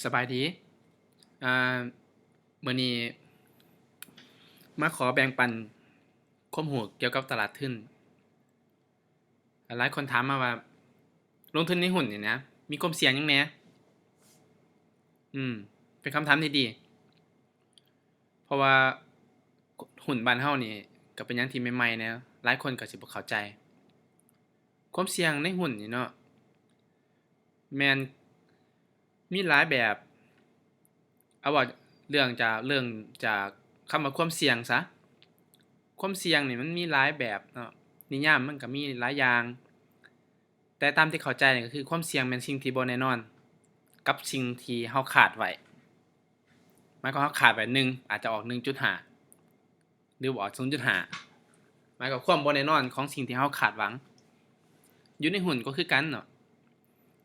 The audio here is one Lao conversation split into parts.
ສະບາຍດີ ອາ ມື້ນີ້ມາຂໍແບ່ງປັນຄວາມຮູ້ກ່ຽວກັບຕະຫຼາດທຶນ. ຫຼາຍຄົນຖາມມາວ່າ ລົງທຶນໃນຫຸ້ນນີ້ນະ ມີຄວາມສ່ຽງຫຍັງແດ່? ອືມ ເປັນຄຳຖາມທີ່ດີ ເພາະວ່າຫຸ້ນບ້ານເຮົານີ້ກໍເປັນຫຍັງທີ່ໃໝ່ໆແດ່ ຫຼາຍຄົນກໍຊິບໍ່ເຂົ້າໃຈ. ຄວາມສ່ຽງໃນຫຸ້ນນີ້ເນາະ ແມ່ນມີຫຼາຍແບບ. ເອົາເວົ້າເລື່ອງຈາກ ເລີ່ມຈາກຄຳວ່າຄວາມສ່ຽງຊະ. ຄວາມສ່ຽງນີ້ມັນມີຫຼາຍແບບເນາະ ນິຍາມມັນກໍມີຫຼາຍຢ່າງ ແຕ່ຕາມທີ່ເຂົ້າໃຈນີ້ກໍຄືຄວາມສ່ຽງແມ່ນສິ່ງທີ່ບໍ່ແນ່ນອນກັບສິ່ງທີ່ເຮົາຄາດໄວ້. ໝາຍຄວາມເຮົາຄາດໄວ້ໜຶ່ງ ອາດຈະອອກໜຶ່ງຈຸດຫ້າ ຫຼືອອກສູນຈຸດຫ້າ ໝາຍຄວາມ ຄວາມບໍ່ແນ່ນອນຂອງສິ່ງທີ່ເຮົາຄາດຫວັງ. ຢູ່ໃນຫຸ້ນກໍຄືກັນເນາະ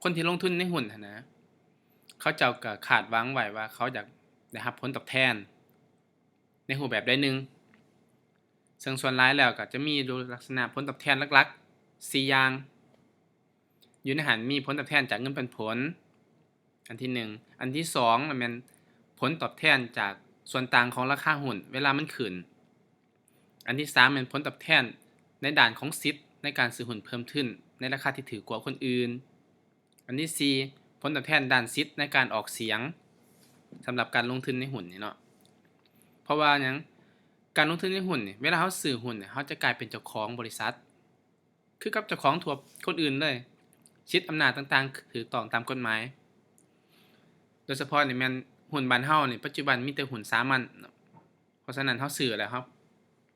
ຄົນທີ່ລົງທຶນໃນຫຸ້ນຫັ້ນນະ ເຂົາເຈົ້າກໍຄາດຫວັງໄວ້ວ່າເຂົາຢາກໄດ້ຮັບຜົນຕອບແທນໃນຮູບແບບໃດໜຶ່ງ ເຊິ່ງສ່ວນຫຼາຍແລ້ວກໍຈະມີຢູ່ລັກສະນະຜົນຕອບແທນຫຼັກໆສີ່ຢ່າງ. ຢູ່ໃນຫັ້ນມີຜົນຕອບແທນຈາກເງິນປັນຜົນ ອັນທີໜຶ່ງ. ອັນທີສອງ ແມ່ນຜົນຕອບແທນຈາກສ່ວນຕ່າງຂອງລາຄາຫຸ້ນເວລາມັນຂຶ້ນ. ອັນທີສາມ ແມ່ນຜົນຕອບແທນໃນດ້ານຂອງສິດໃນການຊື້ຫຸ້ນເພີ່ມທຶນໃນລາຄາທີ່ຖືກກວ່າຄົນອື່ນ. ອັນທີສີ່ ຜົນຕອບແທນດ້ານສິດໃນການອອກສຽງສຳລັບການລົງທຶນໃນຫຸ້ນນີ້ເນາະ. ເພາະວ່າຫຍັງ? ການລົງທຶນໃນຫຸ້ນນີ້ ເວລາເຮົາຊື້ຫຸ້ນນີ້ ເຮົາຈະກາຍເປັນເຈົ້າຂອງບໍລິສັດ ຄືກັບເຈົ້າຂອງທົ່ວຄົນອື່ນເລີຍ. ສິດອຳນາດຕ່າງໆຖືກຕ້ອງຕາມກົດໝາຍ. ໂດຍສະເພາະນີ້ແມ່ນຫຸ້ນບ້ານເຮົານີ້ ປັດຈຸບັນມີແຕ່ຫຸ້ນສາມັນເນາະ. ເພາະສະນັ້ນເຮົາຊື້ແລ້ວ ເຮົາ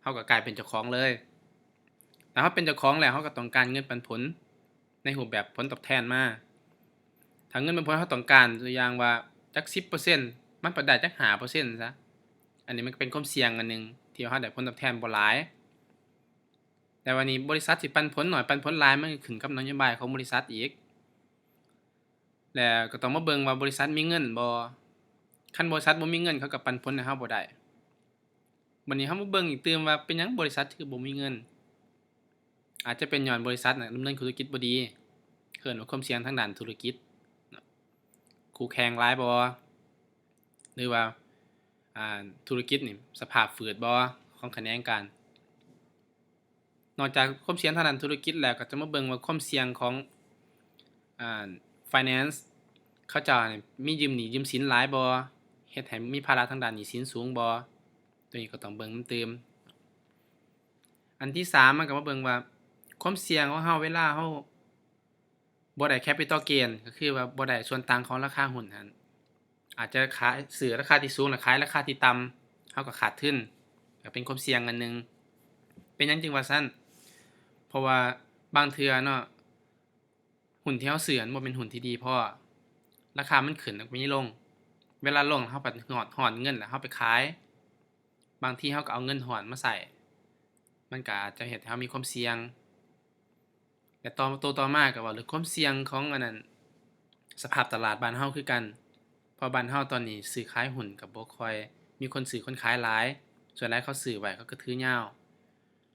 ເຮົາກໍກາຍເປັນເຈົ້າຂອງເລີຍ. ຖ້າເຮົາເປັນເຈົ້າຂອງແລ້ວ ເຮົາກໍຕ້ອງການເງິນປັນຜົນໃນຮູບແບບຜົນຕອບແທນມາ. ຖ້າເງິນປັນຜົນເຮົາຕ້ອງການ ຕົວຢ່າງວ່າຈັກສິບເປີເຊັນ ມັນໄປໄດ້ຈັກຫ້າເປີເຊັນຊະ, ອັນນີ້ມັນກໍເປັນຄວາມສ່ຽງອັນໜຶ່ງ ທີ່ວ່າເຮົາໄດ້ຜົນຕອບແທນບໍ່ຫຼາຍ. ແຕ່ວ່ານີ້ບໍລິສັດຊິປັນຜົນໜ້ອຍປັນຜົນຫຼາຍ ມັນກໍຂຶ້ນກັບນະໂຍບາຍຂອງບໍລິສັດອີກ. ແລ້ວກໍຕ້ອງມາເບິ່ງວ່າບໍລິສັດມີເງິນບໍ່. ຄັນບໍລິສັດບໍ່ມີເງິນ ເຂົາກໍປັນຜົນໃຫ້ເຮົາບໍ່ໄດ້. ບັດນີ້ເຮົາມາເບິ່ງອີກຕື່ມວ່າເປັນຫຍັງບໍລິສັດຄືບໍ່ມີເງິນ. ອາດຈະເປັນຍ້ອນບໍລິສັດນະດຳເນີນທຸລະກິດບໍ່ດີ, ເອີ້ນວ່າຄວາມສ່ຽງທາງດ້ານທຸລະກິດເນາະ, ຄູ່ແຂ່ງຫຼາຍບໍ່ ຫຼືວ່າ ອ່າ ທຸລະກິດນີ້ສະພາບຝືດບໍ່ຂອງຂະແໜງການ. ນອກຈາກຄວາມສ່ຽງທາງດ້ານທຸລະກິດແລ້ວ ກໍຈະມາເບິ່ງວ່າຄວາມສ່ຽງຂອງ ອ່າ finance ເຂົາເຈົ້ານີ້ມີຢືມໜີ້ຢືມສິນຫຼາຍບໍ່, ເຮັດໃຫ້ມີພາລະທາງດ້ານໜີ້ສິນສູງບໍ່, ໂຕນີ້ກໍຕ້ອງເບິ່ງນຳຕື່ມ. ອັນທີສາມ ມັນກໍມາເບິ່ງວ່າຄວາມສ່ຽງຂອງເຮົາເວລາເຮົາ ບໍ່ໄດ້ capital gain ກໍຄືວ່າບໍ່ໄດ້ສ່ວນຕ່າງຂອງລາຄາຫຸ້ນຫັ້ນ, ອາດຈະຂາຍ ຊື້ລາຄາທີ່ສູງ ແລ້ວຂາຍລາຄາທີ່ຕ່ຳ ເຮົາກໍຂາດທຶນ, ກໍເປັນຄວາມສ່ຽງອັນໜຶ່ງ. ເປັນຫຍັງຈຶ່ງວ່າຊັ້ນ? ເພາະວ່າບາງເທື່ອເນາະ ຫຸ້ນທີ່ເຮົາຊື້ຫັ້ນບໍ່ແມ່ນຫຸ້ນທີ່ດີພໍ, ລາຄາມັນຂຶ້ນແລ້ວກໍມີລົງ, ເວລາລົງເຮົາພັດຮ້ອນ ຮ້ອນເງິນແລ້ວເຮົາໄປຂາຍ, ບາງທີເຮົາກໍເອົາເງິນຮ້ອນມາໃຊ້, ມັນກໍອາດຈະເຮັດໃຫ້ເຮົາມີຄວາມສ່ຽງ. ແລະ ຕໍ່ ໂຕຕໍ່ມາກໍເວົ້າເລື່ອງຄວາມສ່ຽງຂອງອັນນັ້ນ ສະພາບຕະຫຼາດບ້ານເຮົາຄືກັນ, ເພາະບ້ານເຮົາຕອນນີ້ຊື້ຂາຍຫຸ້ນກໍບໍ່ຄ່ອຍມີຄົນຊື້ຄົນຂາຍຫຼາຍ, ສ່ວນຫຼາຍເຂົາຊື້ໄວ້ເຂົາກໍຖືຍາວ.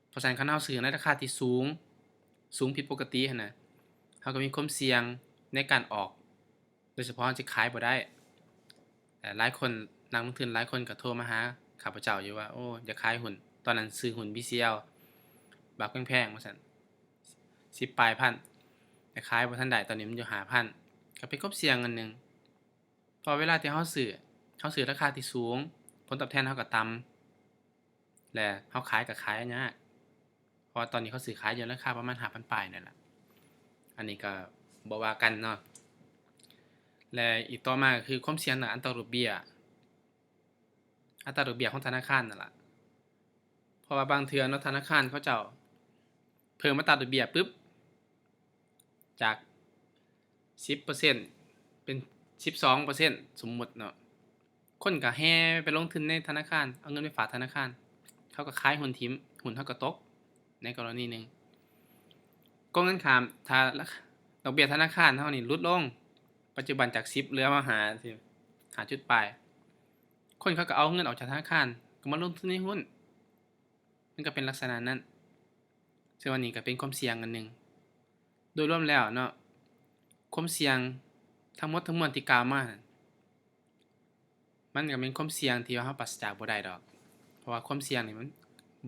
ເພາະສະນັ້ນ ຄັນເຮົາຊື້ໃນລາຄາທີ່ສູງ ສູງຜິດປົກກະຕິຫັ້ນນະ, ເຮົາກໍມີຄວາມສ່ຽງໃນການອອກ ໂດຍສະເພາະເຮົາຈະຂາຍບໍ່ໄດ້. ຫຼາຍຄົນ ນັກລົງທຶນຫຼາຍຄົນກໍໂທມາຫາຂ້າພະເຈົ້າຢູ່ວ່າ ໂອ້ ຢາກຂາຍຫຸ້ນ, ຕອນນັ້ນຊື້ຫຸ້ນ BCL ບັກແພງໆ ວ່າຊັ້ນ ສິບປາຍພັນ, ແຕ່ຂາຍບໍ່ທັນໄດ້, ຕອນນີ້ມັນຢູ່ຫ້າພັນ, ກໍເປັນຄວາມສ່ຽງອັນໜຶ່ງ. ເພາະເວລາທີ່ເຮົາຊື້ ເຮົາຊື້ລາຄາທີ່ສູງ ຜົນຕອບແທນເຮົາກໍຕ່ຳ ແລະ ເຮົາຂາຍກໍຂາຍຍາກ, ເພາະວ່າຕອນນີ້ເຂົາຊື້ຂາຍຢູ່ລາຄາປະມານຫ້າພັນປາຍນີ້ແຫຼະ, ອັນນີ້ກໍບໍ່ວ່າກັນເນາະ. ແລະ ອີກຕໍ່ມາກໍຄືຄວາມສ່ຽງທາງດ້ານອັດຕາດອກເບ້ຍ, ອັດຕາດອກເບ້ຍຂອງທະນາຄານນັ້ນລະ, ເພາະວ່າບາງເທື່ອເນາະ ທະນາຄານເຂົາເຈົ້າເພີ່ມອັດຕາດອກເບ້ຍປຶບ ຈາກສິບເປີເຊັນ ເປັນສິບສອງເປີເຊັນ ສົມມຸດເນາະ, ຄົນກໍແຫ່ໄປລົງທຶນໃນທະນາຄານ, ເອົາເງິນໄປຝາກທະນາຄານ, ເຂົາກໍຂາຍຫຸ້ນຖິ້ມ, ຫຸ້ນເຮົາກໍຕົກໃນກໍລະນີໜຶ່ງ. ກົງກັນຂ້າມ, ຖ້າດອກເບ້ຍທະນາຄານເຮົານີ້ຫຼຸດລົງ, ປັດຈຸບັນຈາກສິບເຫຼືອມາຫ້າ ຫ້າຈຸດປາຍ, ຄົນເຂົາກໍເອົາເງິນອອກຈາກທະນາຄານ ກໍມາລົງທຶນໃນຫຸ້ນ, ມັນກໍເປັນລັກສະນະນັ້ນ. ເຊິ່ງວ່ານີ້ກໍເປັນຄວາມສ່ຽງອັນໜຶ່ງ. ໂດຍລວມແລ້ວເນາະ ຄວາມສ່ຽງທັງໝົດທັງມວນທີ່ກ່າວມາ ມັນກໍແມ່ນຄວາມສ່ຽງທີ່ວ່າເຮົາປາສະຈາກບໍ່ໄດ້ດອກ ເພາະວ່າຄວາມສ່ຽງນີ້ມັນ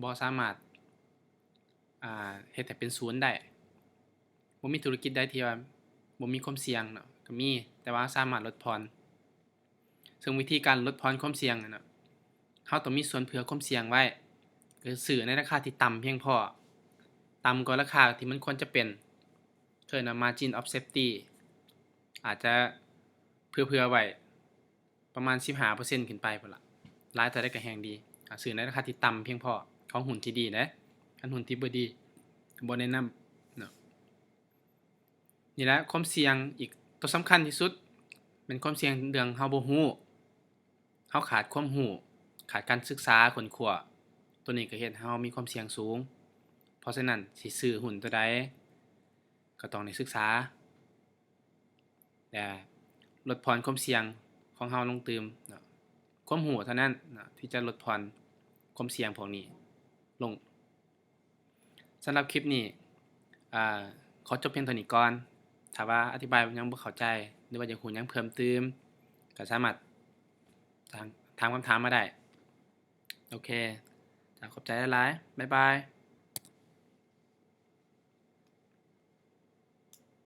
ບໍ່ສາມາດ ອ່າ ເຮັດໃຫ້ເປັນສູນໄດ້. ບໍ່ມີທຸລະກິດໃດທີ່ວ່າບໍ່ມີຄວາມສ່ຽງເນາະ, ກໍມີ, ແຕ່ວ່າເຮົາສາມາດລົດຜ່ອນ. ເຊິ່ງວິທີການລົດຜ່ອນຄວາມສ່ຽງນັ້ນນະ ເຮົາຕ້ອງມີສ່ວນເຜື່ອຄວາມສ່ຽງໄວ້, ກໍຊື້ໃນລາຄາທີ່ຕ່ຳພຽງພໍ, ຕ່ຳກວ່າລາຄາທີ່ມັນຄວນຈະເປັນ, ເອີ້ນວ່າ margin of safety, ອາດຈະເຜື່ອໆໄວ້ ປະມານສິບຫ້າເປີເຊັນຂຶ້ນໄປພຸ້ນລະ, ຫຼາຍເທົ່າໃດກໍແຮ່ງດີ. ອາ ຊື້ໃນລາຄາທີ່ຕ່ຳພຽງພໍ ຂອງຫຸ້ນທີ່ດີເດ້, ຄັນຫຸ້ນທີ່ບໍ່ດີ ບໍ່ແນະນຳເນາະ. ນີ້ແຫຼະຄວາມສ່ຽງອີກ ຕົວສຳຄັນທີ່ສຸດ ແມ່ນຄວາມສ່ຽງເລື່ອງເຮົາບໍ່ຮູ້, ເຮົາຂາດຄວາມຮູ້, ຂາດການສຶກສາຄົ້ນຄວ້າ, ຕົວນີ້ກໍເຮັດໃຫ້ເຮົາມີຄວາມສ່ຽງສູງ. ເພາະສະນັ້ນ ຊິຊື້ຫຸ້ນຕົວໃດ ກໍຕ້ອງໄດ້ສຶກສາ ແລະ ລົດຜ່ອນຄວາມສ່ຽງຂອງເຮົາລົງຕື່ມເນາະ. ຄວາມຮູ້ເທົ່ານັ້ນເນາະ ທີ່ຈະລົດຜ່ອນຄວາມສ່ຽງພວກນີ້ລົງ. ສຳລັບຄລິບນີ້ ອາ ຂໍຈົບພຽງເທົ່ານີ້ກ່ອນ. ຖ້າວ່າອະທິບາຍຫຍັງບໍ່ເຂົ້າໃຈ ຫຼືວ່າຢາກຮູ້ຫຍັງເພີ່ມຕື່ມ ກໍສາມາດຖາມ ຖາມຄຳຖາມມາໄດ້. ໂອເຄ ຂອບໃຈຫຼາຍໆ. ບາຍບາຍ.